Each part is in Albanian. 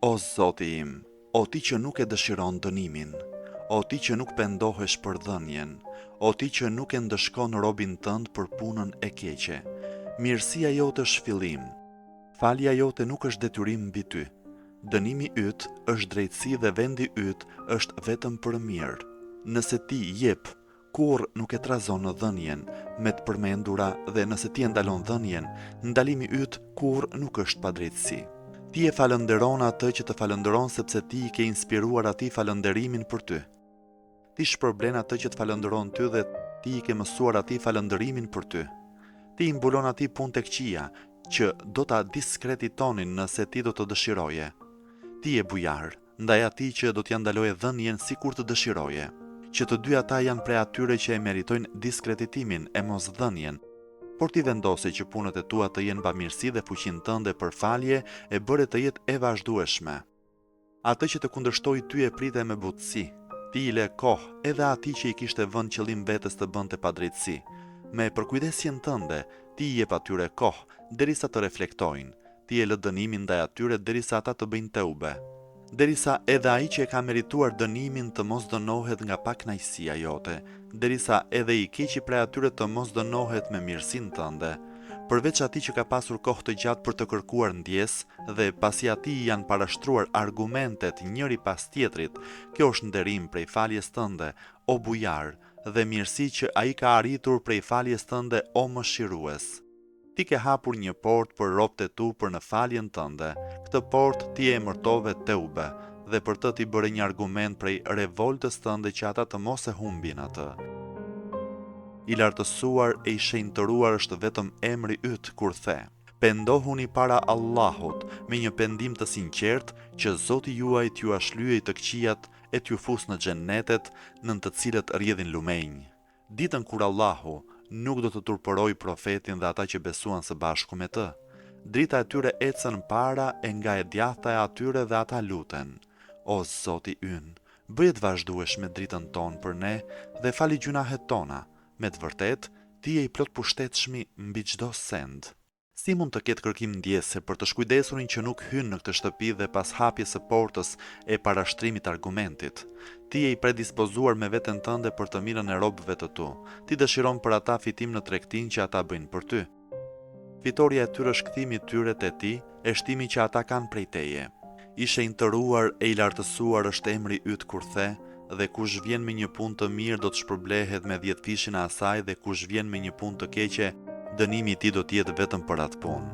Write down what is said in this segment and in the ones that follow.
O Zoti im, o Ti që nuk e dëshiron dënimin, o Ti që nuk pendohesh për dhënien, o Ti që nuk e ndëshkon robin tënd për punën e keqe, mirësia jote është fillim, falja jote nuk është detyrim mbi ty, dënimi yt është drejtësi dhe vendi yt është vetëm për mirë. Nëse ti jep Kurrë nuk e trazon dhënien me të përmendura dhe nëse ti e ndalon dhënien, ndalimi yt kurrë nuk është padrejtësi. Ti e falënderon atë që të falënderon sepse ti i ke inspiruar atij falënderimin për ty. Ti shpërblen atë që të falënderon ty dhe ti i ke mësuar atij falënderimin për ty. Ti i mbulon atij punët e këqija që do ta diskreditonin nëse ti do të dëshiroje. Ti je bujar. ndaj atij që do t'ia ndaloje dhënien sikur të dëshiroje. Që të dy ata janë prej atyre që e meritojnë diskreditimin e mosdhënien, por ti vendose që punët e tua të jenë bamirësi dhe fuqinë tënde për falje e bëre të jetë e vazhdueshme. Atë që të kundërshtoi ty e prite me butësi, ti i le kohë edhe atij që i kishte vënë qëllim vetes të bënte padrejtësi. Me përkujdesjen tënde, ti i jep atyre kohë, derisa të reflektojnë, Ti e lë dënimin ndaj atyre derisa ata të bëjnë teube. Derisa edhe ai që e ka merituar dënimin të mos dënohet nga pakënaqësia jote, derisa edhe i keqi prej atyre të mos dënohet me mirësinë tënde. Përveç atij që ka pasur kohë të gjatë për të kërkuar ndjesë dhe pasi atij i janë parashtruar argumentet njëri pas tjetrit, kjo është nderim prej faljes tënde, o Bujar, dhe mirësi që ai ka arritur prej faljes tënde, o Mëshirues. Ti ke hapur një portë për robët e tu për në faljen tënde. Këtë portë ti e emërtove Teube, dhe për të ti bëre një argument prej revoltës tënde që ata të mos e humbin atë. I lartësuar e i shenjtëruar është vetëm emri yt kur the, Pendohuni para Allahut me një pendim të sinqertë që Zoti juaj t'jua shlyejë të këqijat e t'ju fusë në xhennetet nën të cilët rrjedhin lumenj. Ditën kur Allahu nuk do të turpërojë Profetin dhe ata që besuan së bashku me të. Drita e tyre ecën para e nga e djathta e atyre dhe ata luten, O Zoti ynë, bëje të vazhdueshme dritën tonë për ne dhe fali gjynahet tona, me të vërtetë, Ti je i Plotpushtetshmi mbi çdo send. Si mund të ketë kërkim ndjese për të shkujdesurin që nuk hyn në këtë shtëpi dhe pas hapjes së portës e parashtrimit të argumentit? Ti je i predispozuar me veten tënde për të mirën e robëve të tu. Ti dëshiron për ata fitim në tregtinë që ata bëjnë për ty. Fitorja e tyre është kthimi i tyre te ti e shtimi që ata kanë prej teje. I shenjtëruar e i lartësuar është emri yt kur the, Dhe kush vjen me një punë të mirë do të shpërblehet me dhjetëfishin e asaj dhe kush vjen me një punë të keqe, dënimi i tij do të jetë vetëm për atë punë.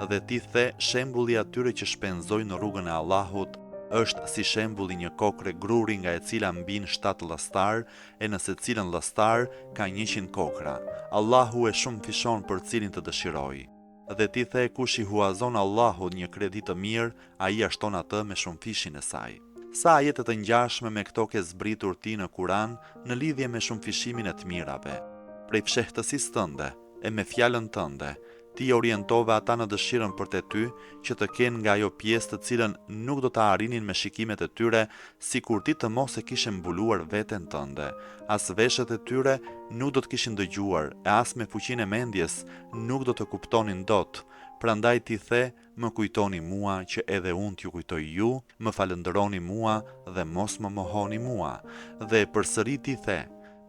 Dhe ti the, shembulli i atyre që shpenzojnë në rrugën e Allahut është si shembulli i një kokre gruri nga e cila mbijnë shtatë lastarë e në secilën lastar ka 100 kokrra. Allahu e shumëfishon për cilin të dëshirojë. Dhe ti the kush i huazon Allahut një kredi të mirë, Ai ia shton atë me shumëfishin e saj. Sa ajete të ngjashme me këto ke zbritur ti në Kuran në lidhje me shumëfishimin e të mirave. Prej fshehtësisë tënde, e me fjalën tënde, ti i orientove ata në dëshirën për te ty që të kenë nga ajo pjesë të cilën nuk do ta arrinin me shikimet e tyre sikur ti të mos e kishe mbuluar veten tënde. As veshët e tyre nuk do të kishin dëgjuar e as me fuqinë e mendjes nuk do të kuptonin dot. Prandaj ti the Më kujtoni mua që edhe unë t'ju kujtoj ju, më falënderoni mua dhe mos më mohoni mua. Dhe përsëri ti the,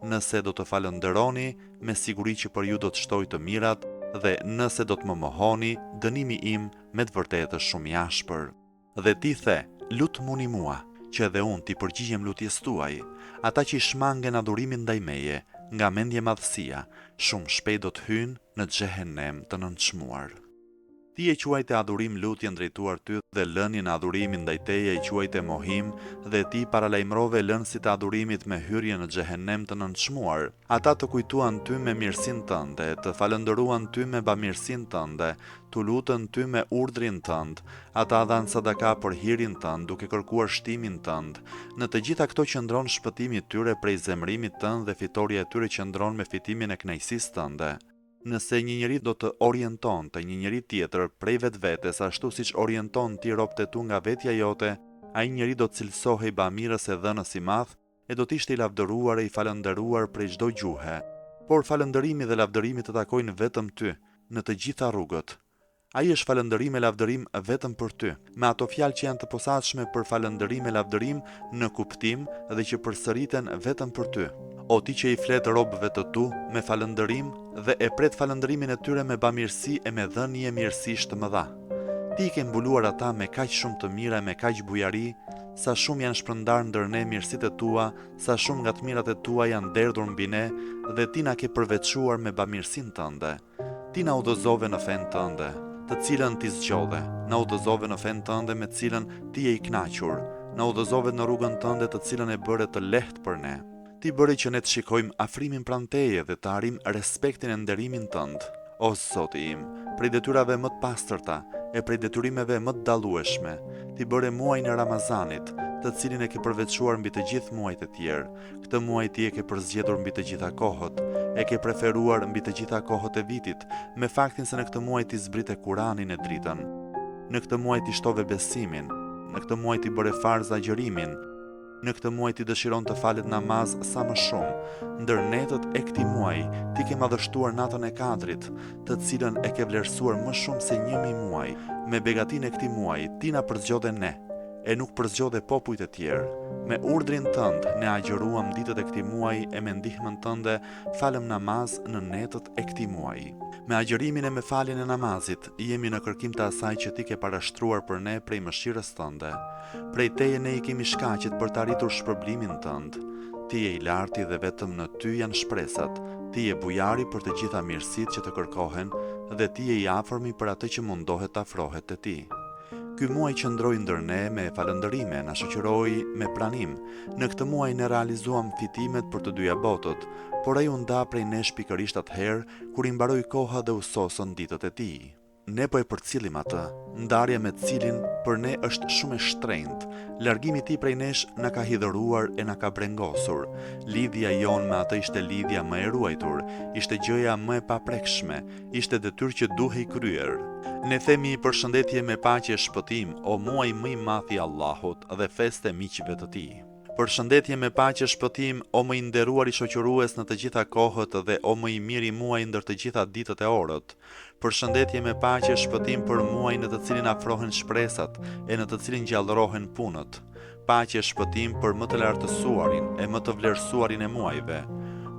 Nëse do të falënderoni, me siguri që për ju do të shtoj të mirat dhe nëse do të më mohoni, dënimi im me të vërtetë është shumë i ashpër. Dhe ti the, Lutmuni mua, që edhe unë t'i përgjigjem lutjes tuaj. Ata që i shmangen adhurimit ndaj meje, nga mendjemadhësia, shumë shpejt do të hyjnë në xhehenem të nënçmuar. Ti e quajte adhurim lutjen drejtuar ty dhe lënien e adhurimit ndaj teje e quajte mohim dhe ti i paralajmërove lënësit e adhurimit me hyrje në xhehenem të nënçmuar. Ata të kujtuan ty me mirësinë tënde, të falënderuan ty me bamirësinë tënde, t'u lutën ty me urdhrin tënd, ata dhanë sadaka për hirin tënd duke kërkuar shtimin tënd. Në të gjitha këto qëndron shpëtimi i tyre prej zemërimit tënd dhe fitorja e tyre qëndron me fitimin e kënaqësisë tënde. Nëse një njeri do të orientonte një njeri tjetër prej vetvetes ashtu siç orienton ti robët e tu nga vetja jote, ai njeri do të cilësohej bamirës e dhënës i madh e do të ishte i lavdëruar e i falënderuar prej çdo gjuhe. Por falënderimi dhe lavdërimi të takojnë vetëm ty, në të gjitha rrugët. Ai është falënderim e lavdërim vetëm për ty, me ato fjalë që janë të posaçme për falënderim e lavdërim në kuptim dhe që përsëriten vetëm për ty. O ti që i flet robëve të tu me falënderim dhe e pret falënderimin e tyre me bamirësi e me dhënie mirësish të mëdha. Ti i ke mbuluar ata me kaq shumë të mira e me kaq bujari, sa shumë janë shpërndarë ndër ne mirësitë e tua, sa shumë nga të mirat e tua janë derdhur mbi ne dhe ti na ke përveçuar me bamirësinë tënde. Ti na udhëzove në fenë tënde, të cilën ti zgjodhe, na udhëzove në fenë tënde me të cilën ti je i kënaqur, na udhëzove në rrugën tënde të cilën e bëre të lehtë për ne. Ti bëre që ne të shikojmë afrimin pranë teje dhe të arrijmë respektin e nderimin tënd. O Zoti im, prej detyrave më të pastërta e prej detyrimeve më të dallueshme, ti bëre muajin e Ramazanit, të cilin e ke përveçuar mbi të gjithë muajt e tjerë, Këtë muaj ti e ke përzgjedhur mbi të gjitha kohët, e ke preferuar mbi të gjitha kohët e vitit, me faktin se në këtë muaj ti zbrite Kuranin e dritën. Në këtë muaj ti shtove besimin, në këtë muaj ti bëre farz agjërimin, në këtë muaj ti dëshiron të falet namaz sa më shumë. Ndër netët e këtij muaji, ti ke madhështuar natën e Kadrit, të cilën e ke vlerësuar më shumë se 1000 muaj. Me begatinë e këtij muaji, ti na përzgjodhe ne, e nuk përzgjodhe popujt e tjerë. Me urdhrin tënd ne agjëruam ditët e këtij muaji e me ndihmën tënde falëm namaz në netët e këtij muaji. Me agjërimin e me faljen e namazit jemi në kërkim të asaj që ti ke parashtruar për ne prej mëshirës tënde. Prej teje ne i kemi shkaqet për të arritur shpërblimin tënd. Ti je i larti dhe vetëm në ty janë shpresat, ti je bujari për të gjitha mirësitë që të kërkohen dhe ti je i afërmi për atë që mundohet të afrohet te ti. Ky muaj qëndroi ndër ne me falënderime, na shoqëroi me pranim. Në këtë muaj ne realizuam fitimet për të dyja botët, por ai u nda prej nesh pikërisht atëherë kur i mbaroi koha dhe u sosën ditët e tij. Ne po e përcjellim atë, ndarja me të cilin për ne është shumë e shtrenjtë. Largimi i tij prej nesh na ka hidhëruar e na ka brengosur. Lidhja jonë me atë ishte lidhja më e ruajtur, ishte gjëja më e paprekshme, Ishte detyrë që duhej kryer. Ne themi përshëndetje me paqe e shpëtim, o muaj më i madh i Allahut dhe festë e miqve të tij. Përshëndetje me paqe e shpëtim, o më i nderuari shoqërues në të gjitha kohët dhe o më i miri muaj ndër të gjitha ditët e orët. Përshëndetje me paqe e shpëtim për muajin në të cilin afrohen shpresat e në të cilin gjallërohen punët. Paqe e shpëtim për më të lartësuarin e më të vlerësuarin e muajve,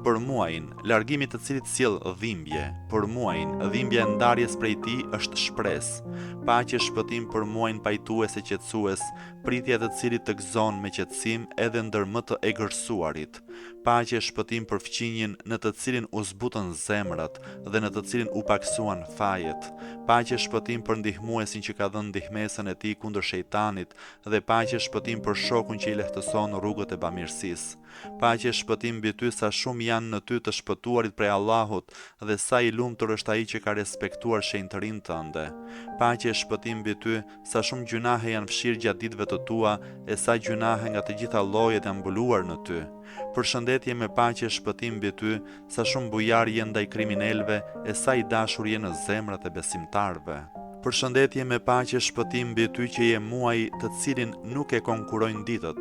për muajin, largimi i të cilit sjell dhimbje, për muajin, dhimbja e ndarjes prej tij është shpresë. Paqe e shpëtim për muajin pajtues e qetësues, pritja e të cilit të gëzon me qetësim edhe ndër më të egërsuarit. Paqe e shpëtim për fqinjin në të cilin u zbutën zemrat dhe në të cilin u pakësuan fajet. Paqe e shpëtim për ndihmuesin që ka dhënë ndihmesën e tij kundër shejtanit dhe paqe e shpëtim për shokun që i lehtëson rrugët e bamirësisë. Paqe e shpëtim mbi ty sa shumë janë në ty të shpëtuarit prej Allahut dhe sa i lumtur është ai që ka respektuar shenjtërinë tënde. Paqe e shpëtim mbi ty sa shumë gjynahe janë fshirë gjatë ditëve të tua e sa gjynahe nga të gjitha llojet janë mbuluar në ty. Përshëndetje me paqe e shpëtim mbi ty Sa shumë bujar je ndaj kriminelëve e sa i dashur je në zemrat e besimtarëve. Përshëndetje me paqe shpëtim mbi ty që je muaji të cilin nuk e konkurrojnë ditët.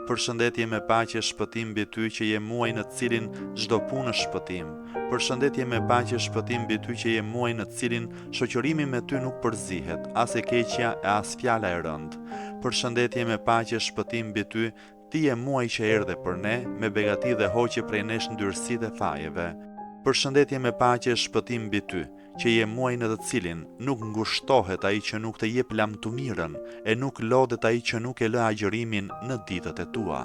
Përshëndetje me paqe shpëtim mbi ty që je muaji në të cilin çdo punë është shpëtim. Përshëndetje me paqe shpëtim mbi ty që je muaji në të cilin shoqërimi me ty nuk përzihet, as e keqja e as fjala e rëndë. Përshëndetje me paqe shpëtim mbi ty Ti je muaji që erdhe për ne me begati dhe hoqe prej nesh ndyrësitë e fajeve. Përshëndetje me paqe e shpëtim mbi ty, që je muaji në të cilin nuk ngushtohet ai që nuk të jep lamtumirën e nuk lodhet ai që nuk e lë agjërimin në ditët e tua.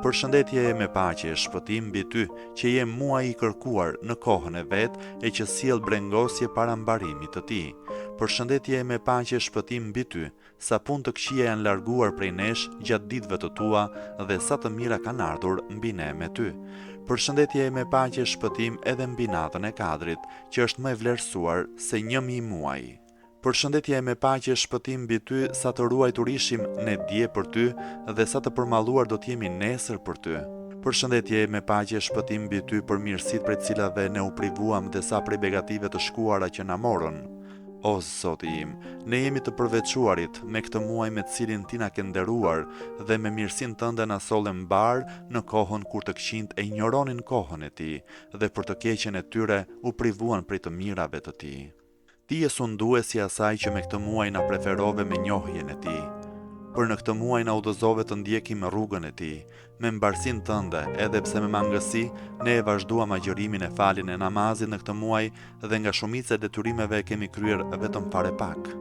Përshëndetje me paqe e shpëtim mbi ty, që je muaji i kërkuar në kohën e vet e që sjell brengosje para mbarimit të tij. Përshëndetje me paqe e shpëtim mbi ty, Sa punë të këqija janë larguar prej nesh gjatë ditëve të tua dhe sa të mira kanë ardhur mbi ne me ty. Përshëndetje me paqe e shpëtim edhe mbi natën e Kadrit, që është më e vlerësuar se 1000 muaj. Përshëndetje me paqe e shpëtim mbi ty sa të ruajtur ishim ne dje për ty dhe sa të përmalluar do të jemi nesër për ty. Përshëndetje me paqe e shpëtim mbi ty për mirësitë prej të cilave ne u privuam dhe sa prej begative të shkuara që na morën. O Zoti im, ne jemi të përveçuarit me këtë muaj me të cilin ti na ke nderuar dhe me mirësinë tënde na solle mbarë në kohën kur të këqinjtë e injoronin kohën e tij dhe për të keqen e tyre u privuan prej të mirave të tij. Ti je sunduesi i asaj që me këtë muaj na preferove me njohjen e tij. Për në këtë muaj na udhëzove të ndjekim rrugën e tij, me mbarësinë tënde, edhe pse me mangësi, ne e vazhduam agjërimin e faljen e namazit në këtë muaj dhe nga shumica e detyrimeve e kemi kryer vetëm fare pak.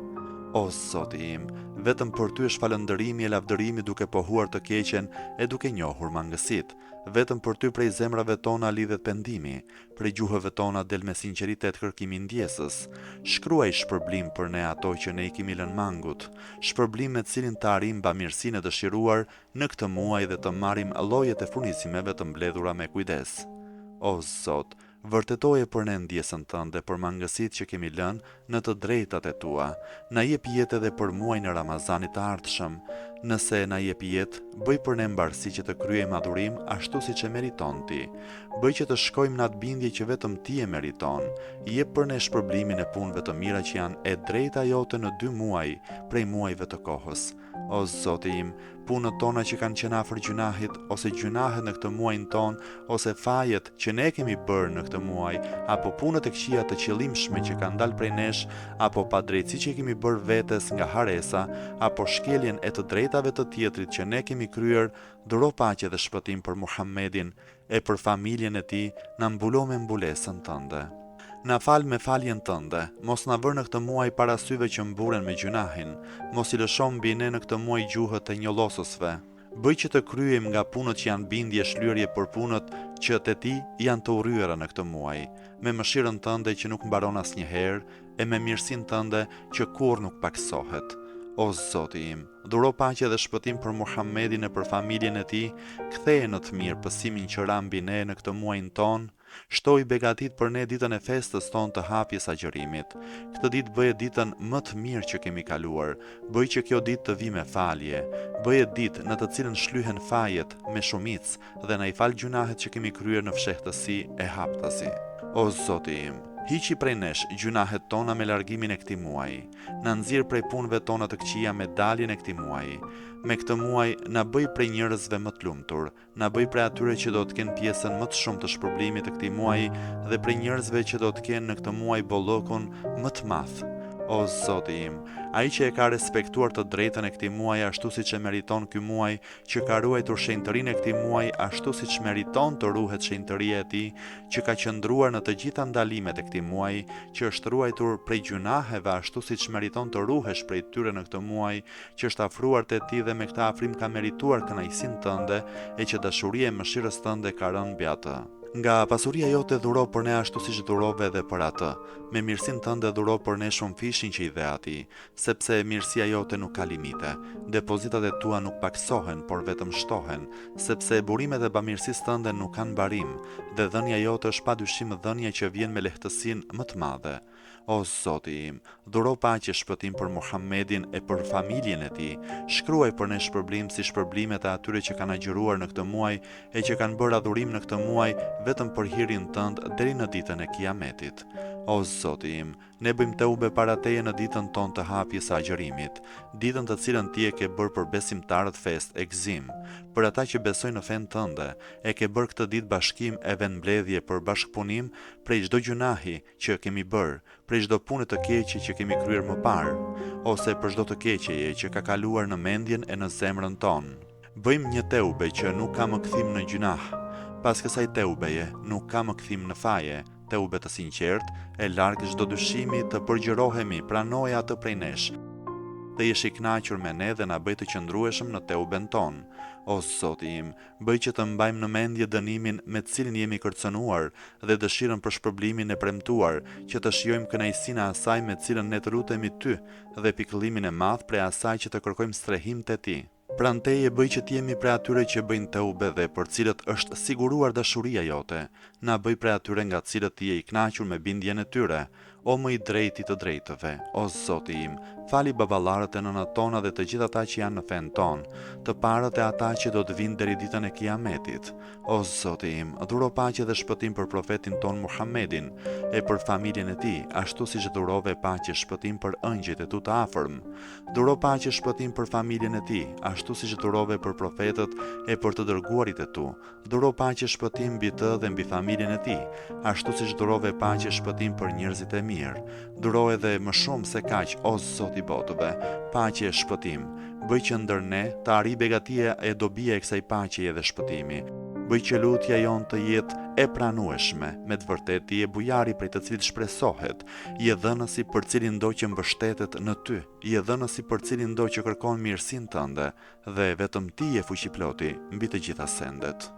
O Zoti im, vetëm për Ty është falënderimi e lavdërimi duke pohuar të keqen e duke njohur mangësitë. Vetëm për Ty prej zemrave tona lidhet pendimi, prej gjuhëve tona del me sinqeritet kërkimi i ndjesës. Shkruaj shpërblim për ne ato që ne i kemi lënë mangut, shpërblim me të cilin të arrijmë bamirësinë e dëshiruar në këtë muaj dhe të marrim llojet e furnizimeve të mbledhura me kujdes. O Zot, vërtetoje për ne ndjesën tënde për mangësitë që kemi lënë në të drejtat e tua. Na jep jetë edhe për muajin e Ramazanit të ardhshëm. Nëse na jep jetë, bëj për ne mbarësi që të kryejmë adhurim ashtu siç e meriton ti. Bëj që të shkojmë në atë bindje që vetëm ti e meriton. Jep për ne shpërblimin e punëve të mira që janë e drejta jote në dy muaj prej muajve të kohës. O Zoti im, punët tona që kanë qenë afër gjynahit, ose gjynahet në këtë muajin tonë, ose fajet që ne kemi bërë në këtë muaj, apo punët e këqija të qëllimshme që kanë dalë prej nesh, apo padrejtësi që i kemi bërë vetes nga harresa, apo shkeljen e të drejtave të tjetrit që ne kemi kryer, dhuro paqe dhe shpëtim për Muhammedin, e për familjen e tij na mbulo me mbulesën tënde. Na fal me faljen tënde, mos na vër në këtë muaj para syve që mburen me gjynahin, mos i lësho mbi ne në këtë muaj gjuhët e njollosësve. Bëj që të kryejmë nga punët që janë bindje shlyerje për punët që te ti janë të urryera në këtë muaj, me mëshirën tënde që nuk mbaron asnjëherë e me mirësinë tënde që kurrë nuk pakësohet. O Zoti im! Dhuro paqe dhe shpëtim për Muhammedin e për familjen e tij, ktheje në të mirë pësimin që ra mbi ne në këtë muajin tonë, shtoji begatitë për ne ditën e festës tonë të hapjes agjërimit. Këtë ditë bëje ditën më të mirë që kemi kaluar, bëj që kjo ditë të vijë me falje, bëje ditë në të cilën shlyhen fajet me shumicë dhe na i fal gjynahet që kemi kryer në fshehtësi e haptazi. O Zoti im, hiqi prej nesh gjynahet tona me largimin e këtij muaji. Na nxirr prej punëve tona të këqija me daljen e këtij muaji. Me këtë muaj na bëj prej njerëzve më të lumtur, na bëj prej atyre që do të kenë pjesën më të shumtë të shpërblimit të këtij muaji dhe prej njerëzve që do të kenë në këtë muaj bollëkun më të madh. O Zoti im, ai që e ka respektuar të drejtën e këtij muaji ashtu siç e meriton ky muaj, që ka ruajtur shenjtërinë e këtij muaji ashtu siç meriton të ruhet shenjtëria e tij, që ka qëndruar në të gjitha ndalimet e këtij muaji, që është ruajtur prej gjynaheve ashtu siç meriton të ruhesh prej tyre në këtë muaj, që është afruar te ti dhe me këtë afrim ka merituar kënaqësinë tënde e që dashuria e mëshirës tënde ka rënë mbi atë. Nga pasuria jote dhuro për ne ashtu siç dhurove edhe për atë. Me mirësinë tënde dhuro për ne shumëfishin që i dhe atij. Sepse mirësia jote nuk ka limite. Depozitat e tua nuk pakësohen, por vetëm shtohen, sepse burimet e bamirësisë tënde nuk kanë mbarim, dhe dhënia jote është pa dyshim dhënia që vjen me lehtësinë më të madhe. O Zoti im, dhuro paqe shpëtim për Muhammedin e për familjen e tij, shkruaj për ne shpërblim si shpërblimet e atyre që kanë agjëruar në këtë muaj e që kanë bërë adhurim në këtë muaj vetëm për hirin tënd deri në ditën e Kiametit. O Zoti im, Ne bëjmë teube para Teje në ditën tonë të hapjes së agjërimit, ditën të cilën Ti e ke bërë për besimtarët festë e gëzim, për ata që besojnë në fenë Tënde, e ke bërë këtë ditë bashkim e vendmbledhje për bashkëpunim prej çdo gjynahi që kemi bërë, prej çdo pune të keqe që kemi kryer më parë, ose për çdo të keqeje që ka kaluar në mendjen e në zemrën tonë. Bëjmë një teube që nuk ka më kthim në gjynah. Pas kësaj teubeje, nuk ka më kthim në faje, Teube të sinqertë, e larg çdo dyshimi, të përgjërohemi, pranoje atë prej nesh, të jesh i kënaqur me ne dhe na bëj të qëndrueshëm në teuben tonë. O Zoti im, bëj që të mbajmë në mendje dënimin me të cilin jemi kërcënuar dhe dëshirën për shpërblimin e premtuar, që të shijojmë kënaqësinë e asaj me të cilën ne të lutemi Ty dhe pikëllimin e madh prej asaj që të kërkojmë strehim te Ti. Pranë Teje bëj që të jemi prej atyre që bëjnë teube dhe për të cilët është siguruar dashuria Jote. Na bëj prej atyre nga të cilët Ti je i kënaqur me bindjen e tyre. O më i drejti i të drejtëve, o Zoti im, Fali baballarët e nënat tona dhe të gjithë ata që janë në fenë tonë, të parët e ata që do të vijnë deri ditën e Kiametit. O Zoti im, dhuro paqe dhe shpëtim për profetin tonë Muhammedin e për familjen e tij, ashtu siç dhurove paqe shpëtim për ëngjëjt e tu të afërm. Dhuro paqe shpëtim për familjen e tij, ashtu siç dhurove për profetët e për të dërguarit e tu. Dhuro paqe shpëtim mbi të dhe mbi familjen e tij, ashtu siç dhurove paqe shpëtim për njerëzit e mirë. Dhuro edhe më shumë se kaq, o Zot i botëve, paqe e shpëtim. Bëj që ndër ne të arrijë begatia e dobia e kësaj paqeje dhe shpëtimi. Bëj që lutja jonë të jetë e pranueshme, me të vërtetë ti je bujari prej të cilit shpresohet, je dhënësi për cilindo që mbështetet në ty, je dhënësi për cilindo që kërkon mirësinë tënde, Dhe vetëm Ti je Fuqiploti mbi të gjitha sendet.